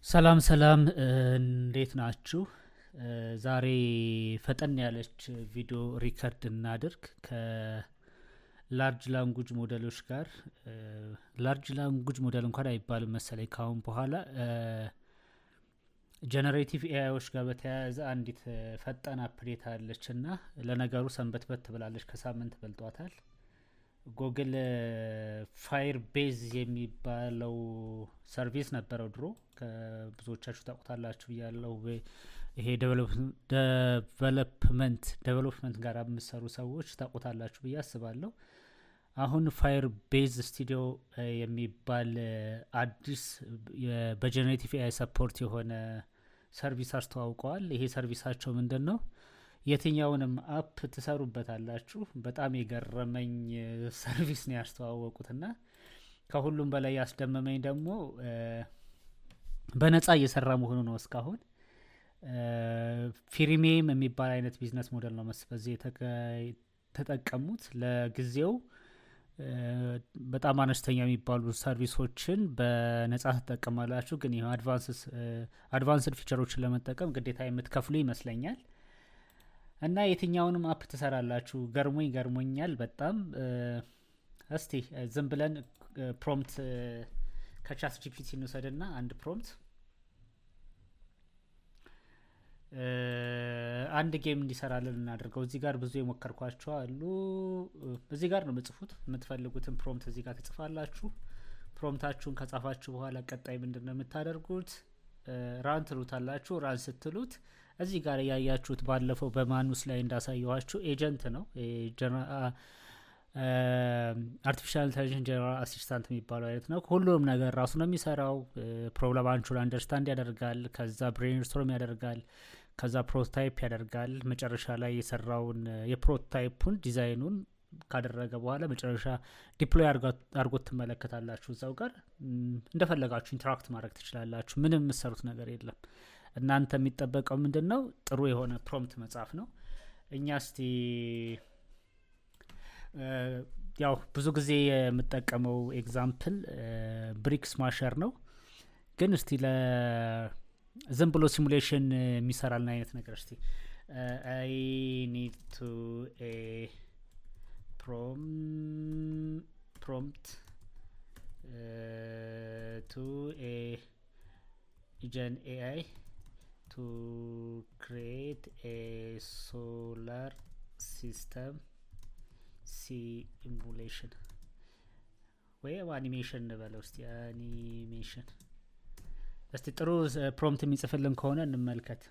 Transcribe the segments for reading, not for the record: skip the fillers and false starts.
ሰላም ሰላም፣ እንዴት ናችሁ? ዛሬ ፈጠን ያለች ቪዲዮ record እናድርግ ከ large language ሞዴሎች ጋር። Large language model እንኳን አይባልም መሰለኝ ከአሁን በኋላ፣ generative AI ዎች ጋር በተያያዘ አንዲት ፈጣን update አለች እና ለነገሩ ሰንበትበት ብላለች፣ ከሳምንት በልጧታል። Google Firebase የሚባለው service ነበረው ድሮ፣ ከብዙዎቻችሁ ታውቁታላችሁ ብያለሁ። ይሄ development ጋር የምትሰሩ ሰዎች ታውቁታላችሁ ብዬ አስባለሁ። አሁን Firebase Studio የሚባል አዲስ በ generative AI support የሆነ service አስተዋውቀዋል። ይሄ service ኣቸው ምንድን ነው? የትኛውንም app ትሰሩበታላችሁ። በጣም የገረመኝ service ነው ያስተዋወቁትና ከሁሉም በላይ ያስደመመኝ ደግሞ በነፃ እየሰራ መሆኑ ነው። እስካሁን freemium የሚባል አይነት business model ነው በዚህ የተጠቀሙት። ለጊዜው በጣም አነስተኛ የሚባሉ service ኦችን በነጻ ትጠቀማላችሁ። ግን ይህ advanced feature ኦችን ለመጠቀም ግዴታ የምትከፍሉ ይመስለኛል። እና የትኛውንም app ትሰራላችሁ። ገርሞኝ ገርሞኛል በጣም። እስቲ ዝም ብለን prompt ከ ChatGPT እንውሰድና አንድ prompt፣ አንድ game እንዲሰራልን እናድርገው። እዚህ ጋር ብዙ የሞከርኳቸው አሉ። እዚህ ጋር ነው የምጽፉት። የምትፈልጉትን prompt እዚህ ጋር ትጽፋላችሁ። Prompt ኣችሁን ከጻፋችሁ በኋላ ቀጣይ ምንድን ነው የምታደርጉት? Run ትሉታላችሁ። Run ስትሉት እዚህ ጋር ያያችሁት ባለፈው በ Manus ላይ እንዳሳየኋችሁ agent ነው፣ artificial intelligence general assistant የሚባለው አይነት ነው። ሁሉም ነገር ራሱ ነው የሚሰራው። Problem ኣችሁን understand ያደርጋል። ከዛ brainstorm ያደርጋል። ከዛ prototype ያደርጋል። መጨረሻ ላይ የሰራውን የ prototype ኡን design ኡን ካደረገ በኋላ መጨረሻ deploy አድርጎት ትመለከታላችሁ። እዛው ጋር እንደፈለጋችሁ interact ማድረግ ትችላላችሁ። ምንም የምትሰሩት ነገር የለም። እናንተ የሚጠበቀው ምንድን ነው? ጥሩ የሆነ prompt መጻፍ ነው። እኛ እስቲ ያው ብዙ ጊዜ የምጠቀመው example Brick Smasher ነው። ግን እስቲ ዝም ብሎ simulation የሚሰራልን አይነት ነገር እስቲ I need to a prompt to a gen AI to create a solar system simulation ወይም አኒሜሽን እንበለው እስቲ፣ አኒሜሽን። እስቲ ጥሩ prompt የሚጽፍልን ከሆነ እንመልከት።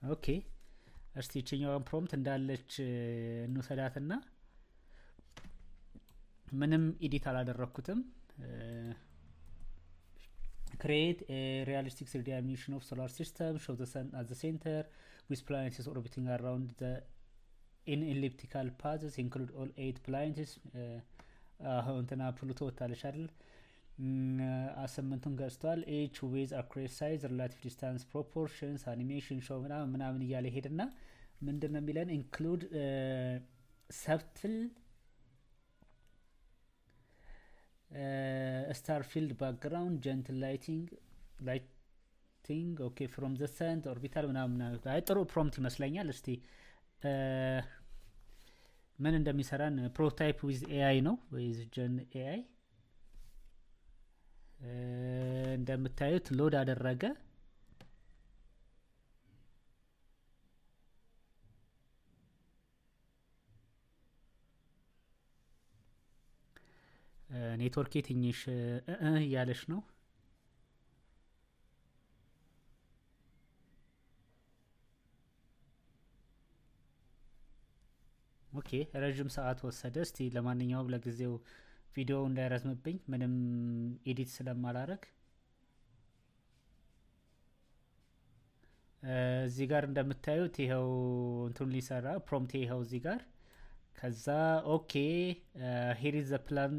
Okay፣ እስቲ ይችኛዋን prompt እንዳለች እንውሰዳትና ምንም edit አላደረግኩትም። Create a realistic 3D animation of solar system, show the sun at the center with planets orbiting around the in elliptical paths, include all eight planets። አሁን እንትና ፕሉቶ ወታለች አይደል? ስምንቱን ገጽቷል። Each with accurate size, relative distance, proportions, animation show ምናምን ምናምን እያለ ሄድና ምንድን ነው የሚለን? Include subtle star field background, gentle lighting, okay, from the sun orbital ምናምን ምናምን። አይ፣ ጥሩ prompt ይመስለኛል። እስቲ ምን እንደሚሰራን። Prototype with AI ነው፣ with gen AI። እንደምታዩት load አደረገ። ኔትወርኬ ትንሽ እያለች ነው። Okay፣ ረዥም ሰዓት ወሰደ። እስቲ ለማንኛውም ለጊዜው ቪዲዮ እንዳይረዝምብኝ ምንም edit ስለማላረግ እዚህ ጋር እንደምታዩት ይኸው እንትኑ ሊሰራ prompt ይኸው እዚህ ጋር። ከዛ okay, here is the plan,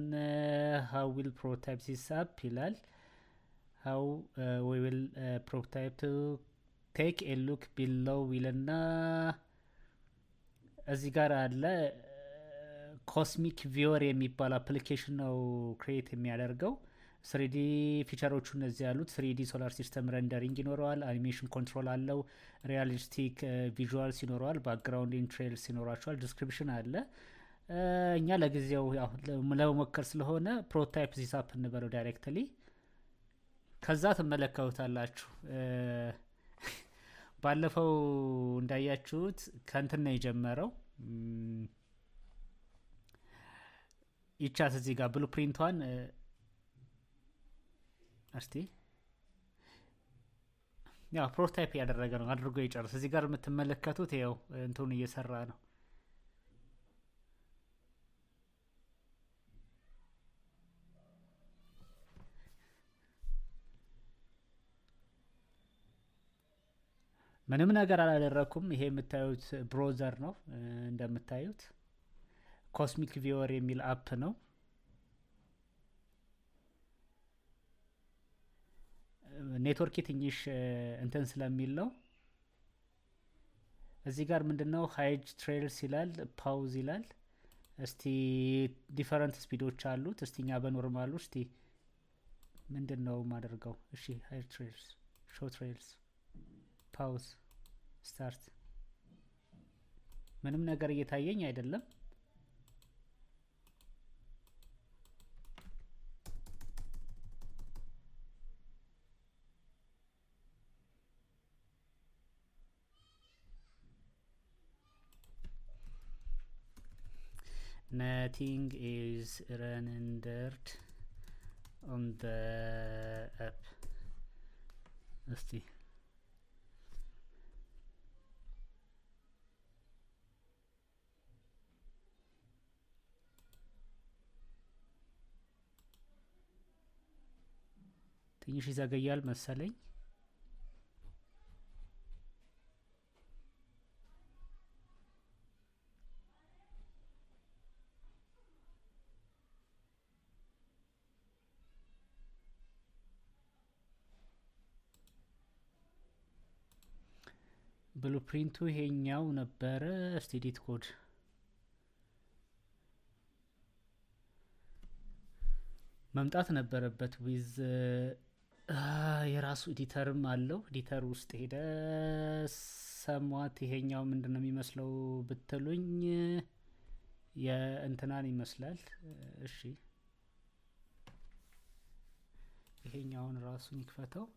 how will prototype this app ይላል። How we will prototype to take a look below ይልና እዚህ ጋር አለ። Cosmic Viewer የሚባል application ነው create የሚያደርገው። 3D feature ኦቹ እነዚህ ያሉት 3D solar system rendering ይኖረዋል። Animation control አለው። Realistic visuals ይኖረዋል። Background trails ይኖራቸዋል። Description አለ። እኛ ለጊዜው ያው ለመሞከር ስለሆነ prototype this app እንበለው directly። ከዛ ትመለከቱታላችሁ። ባለፈው እንዳያችሁት ከእንትን ነው የጀመረው። ይቻት እዚህ ጋር blueprint ኧን እስቲ ያው prototype እያደረገ ነው፣ አድርጎ ይጨርስ። እዚህ ጋር የምትመለከቱት ያው እንትኑን እየሰራ ነው። ምንም ነገር አላደረኩም። ይሄ የምታዩት browser ነው። እንደምታዩት Cosmic Viewer የሚል app ነው። ኔትወርክ ትንሽ እንትን ስለሚል ነው። እዚህ ጋር ምንድነው hide trails ይላል፣ pause ይላል። እስቲ different speed ኦች አሉት። እስቲ እኛ በ normal ኡ እስቲ ምንድን ነው የማደርገው? እሺ፣ hide trails፣ show trails፣ pause፣ start። ምንም ነገር እየታየኝ አይደለም። Nothing is rendered on the app። እስቲ ትንሽ ይዘገያል መሰለኝ። Blueprint ኡ ይሄኛው ነበረ። እስቲ edit code መምጣት ነበረበት። With የራሱ editor ም አለው። Editor ውስጥ ሄደ ሰሟት። ይሄኛው ምንድን ነው የሚመስለው ብትሉኝ የእንትናን ይመስላል። እሺ፣ ይሄኛውን ራሱን ይክፈተው።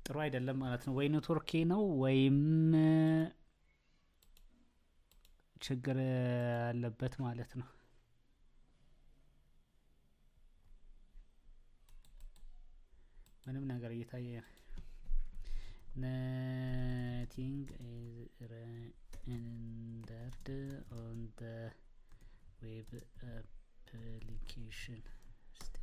ጥሩ አይደለም ማለት ነው። ወይ ኔትወርኬ ነው ወይም ችግር አለበት ማለት ነው። ምንም ነገር እየታየ nothing is rendered on the web application። እስቲ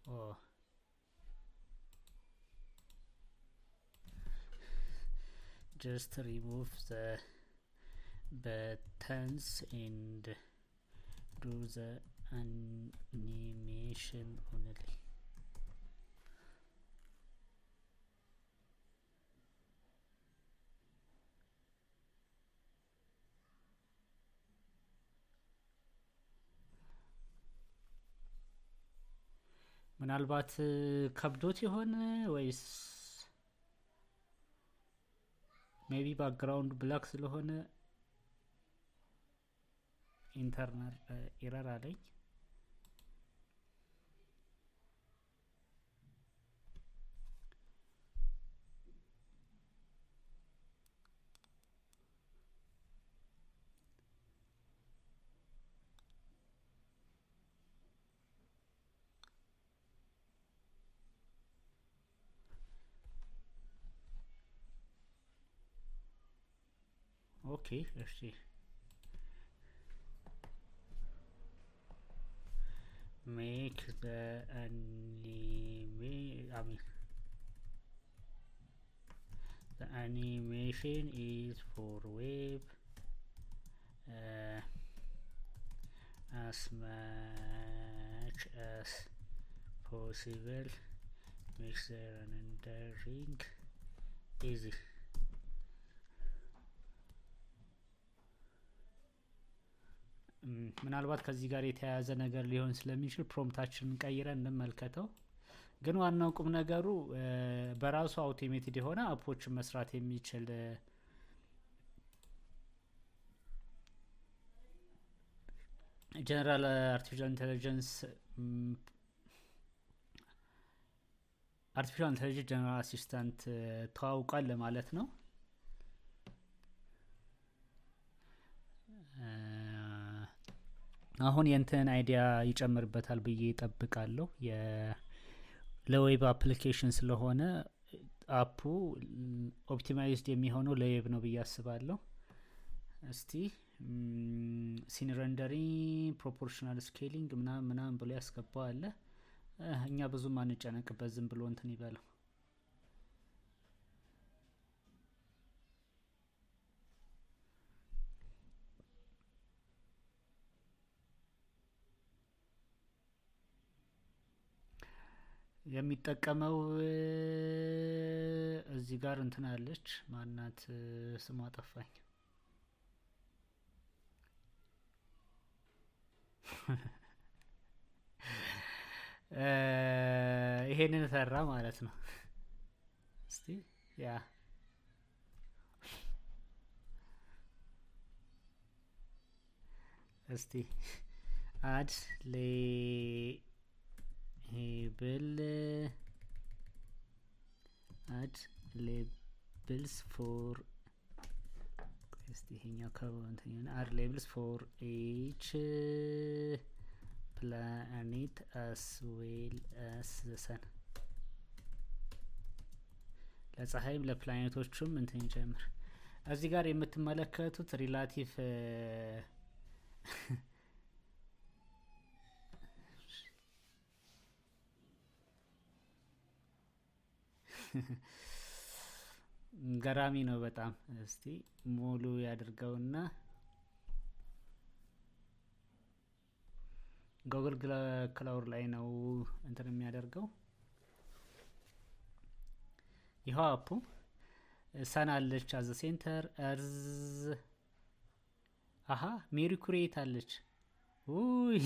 oh, just remove the buttons and do the animation only። ምናልባት ከብዶት ይሆን ወይስ maybe background black ስለሆነ internal error አለኝ። Okay፣ እሺ፣ make the anime, I mean, Animation is for web as much as possible makes the rendering easy. ምናልባት ከዚህ ጋር የተያያዘ ነገር ሊሆን ስለሚችል prompt ኣችንን ቀይረን እንመልከተው። ግን ዋናው ቁም ነገሩ በራሱ automated የሆነ app ኦችን መስራት የሚችል general artificial intelligence general assistant ተዋውቋል ለማለት ነው። አሁን የእንትን idea ይጨምርበታል ብዬ እጠብቃለሁ። ለ web application ስለሆነ app ኡ optimized የሚሆነው ለ web ነው ብዬ አስባለሁ። እስቲ scene rendering፣ proportional scaling ምናምን ምናምን ብሎ ያስገባው አለ። እኛ ብዙም አንጨነቅበት፣ ዝም ብሎ እንትን ይበለው። የሚጠቀመው እዚህ ጋር እንትን አለች፣ ማናት፣ ስሟ ጠፋኝ። ይሄንን ሰራ ማለት ነው። እስቲ yeah፣ እስቲ add labels for፣ እስቲ ይሄኛው ከእንትን ይሆነ፣ add labels for each planet as well as the sun። ለፀሐይም ለፕላኔቶቹም እንትን ይጨምር። እዚህ ጋር የምትመለከቱት relative ገራሚ ነው በጣም። እስቲ ሙሉ ያድርገውና Google Cloud ላይ ነው እንትን የሚያደርገው። ይኸው app ኡ sun አለች as a center፣ earth፣ አሀ፣ ሜርኩሪ የት አለች? ውይ፣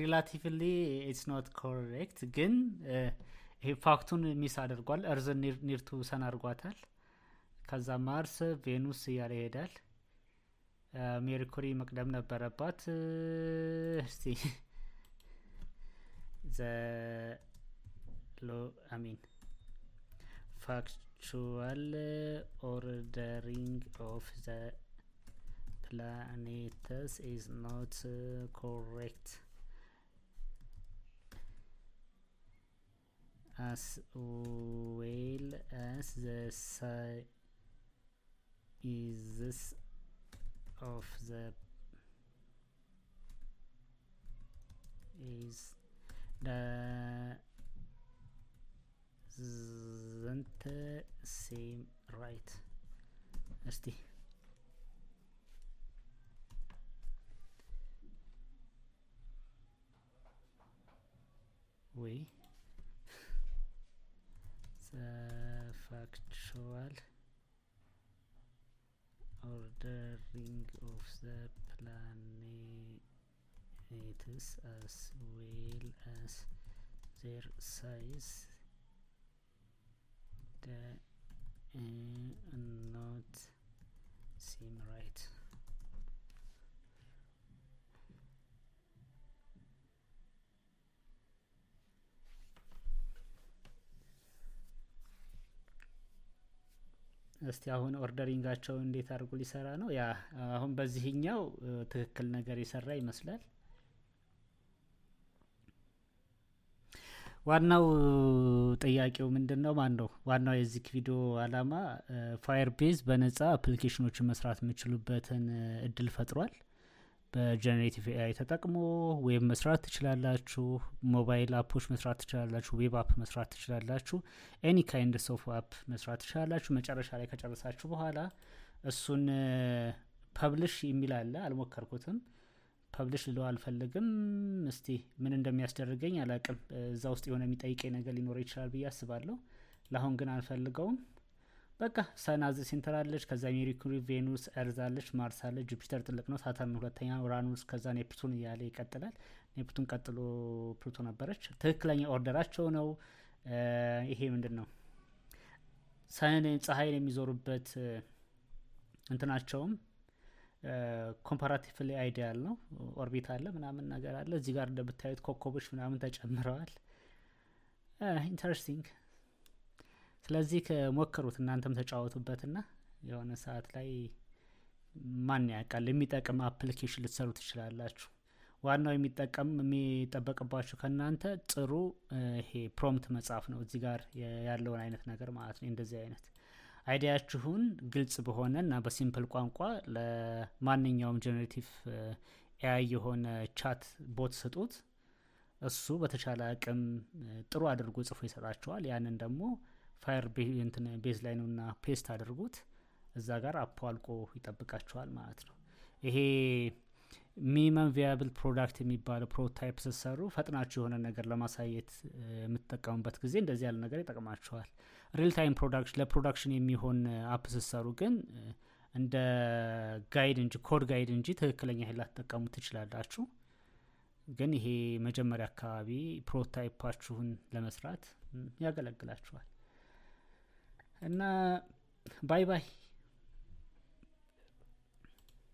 relatively it's not correct፣ ግን ይሄ fact ኡን miss አድርጓል። Earth near to sun አድርጓታል። ከዛ ማርስ፣ ቬኑስ እያለ ይሄዳል። ሜርኩሪ መቅደም ነበረባት። እስቲ the I mean factual ordering of the planets is not correct as well as the sizes of the is doesn't seem right። እስቲ ወይ the factual ordering of the planets as well as their size the not seem right። እስቲ አሁን ordering ኣቸው እንዴት አድርጎ ሊሰራ ነው? Yeah፣ አሁን በዚህኛው ትክክል ነገር የሰራ ይመስላል። ዋናው ጥያቄው ምንድን ነው? ማን ነው? ዋናው የዚህ ቪዲዮ አላማ Firebase በነጻ application ኦችን መስራት የምችሉበትን እድል ፈጥሯል። በ generative AI ተጠቅሞ web መስራት ትችላላችሁ። Mobile app ኦች መስራት ትችላላችሁ። Web app መስራት ትችላላችሁ። Any kinds of app መስራት ትችላላችሁ። መጨረሻ ላይ ከጨረሳችሁ በኋላ እሱን publish የሚል አለ። አልሞከርኩትም። Publish ልለው አልፈልግም። እስቲ ምን እንደሚያስደርገኝ አላቅም። እዛ ውስጥ የሆነ የሚጠይቀኝ ነገር ሊኖር ይችላል ብዬ አስባለሁ። ለአሁን ግን አልፈልገውም። በቃ sun as center አለች። ከዛ ሜርኩሪ፣ ቬኑስ፣ Earth አለች፣ ማርስ አለች፣ ጁፒተር ትልቅ ነው፣ ሳተርን ሁለተኛ፣ ኡራኑስ፣ ከዛ ኔፕቱን እያለ ይቀጥላል። ኔፕቱን ቀጥሎ ፕሉቶ ነበረች። ትክክለኛ order ኣቸው ነው። ይሄ ምንድን ነው? Sun ፀሐይን የሚዞሩበት እንትናቸውም comparatively ideal ነው። Orbit አለ ምናምን ነገር አለ። እዚህ ጋር እንደምታዩት ኮከቦች ምናምን ተጨምረዋል። Interesting። ስለዚህ ከሞክሩት፣ እናንተም ተጫወቱበትና የሆነ ሰዓት ላይ ማን ያውቃል የሚጠቅም application ልትሰሩ ትችላላችሁ። ዋናው የሚጠበቅባችሁ ከእናንተ ጥሩ ይሄ prompt መጻፍ ነው። እዚህ ጋር ያለውን አይነት ነገር ማለት ነው። እንደዚህ አይነት idea ኣችሁን ግልጽ በሆነ እና በ simple ቋንቋ ለማንኛውም generative AI የሆነ chat bot ስጡት። እሱ በተቻለ አቅም ጥሩ አድርጎ ጽፎ ይሰጣችኋል። ያንን ደግሞ Firebase ላይ ነውና paste አድርጉት። እዛ ጋር app ኡ አልቆ ይጠብቃችኋል ማለት ነው። ይሄ minimum viable product የሚባለው prototype ስትሰሩ ፈጥናችሁ የሆነ ነገር ለማሳየት የምትጠቀሙበት ጊዜ እንደዚህ ያለ ነገር ይጠቅማችኋል። Real time production ለ production የሚሆን app ስትሰሩ ግን እንደ guide እንጂ፣ code guide እንጂ ትክክለኛ ይሄን ላትጠቀሙ ትችላላችሁ። ግን ይሄ መጀመሪያ አካባቢ prototype ኣችሁን ለመስራት ያገለግላችኋል። እና bye bye።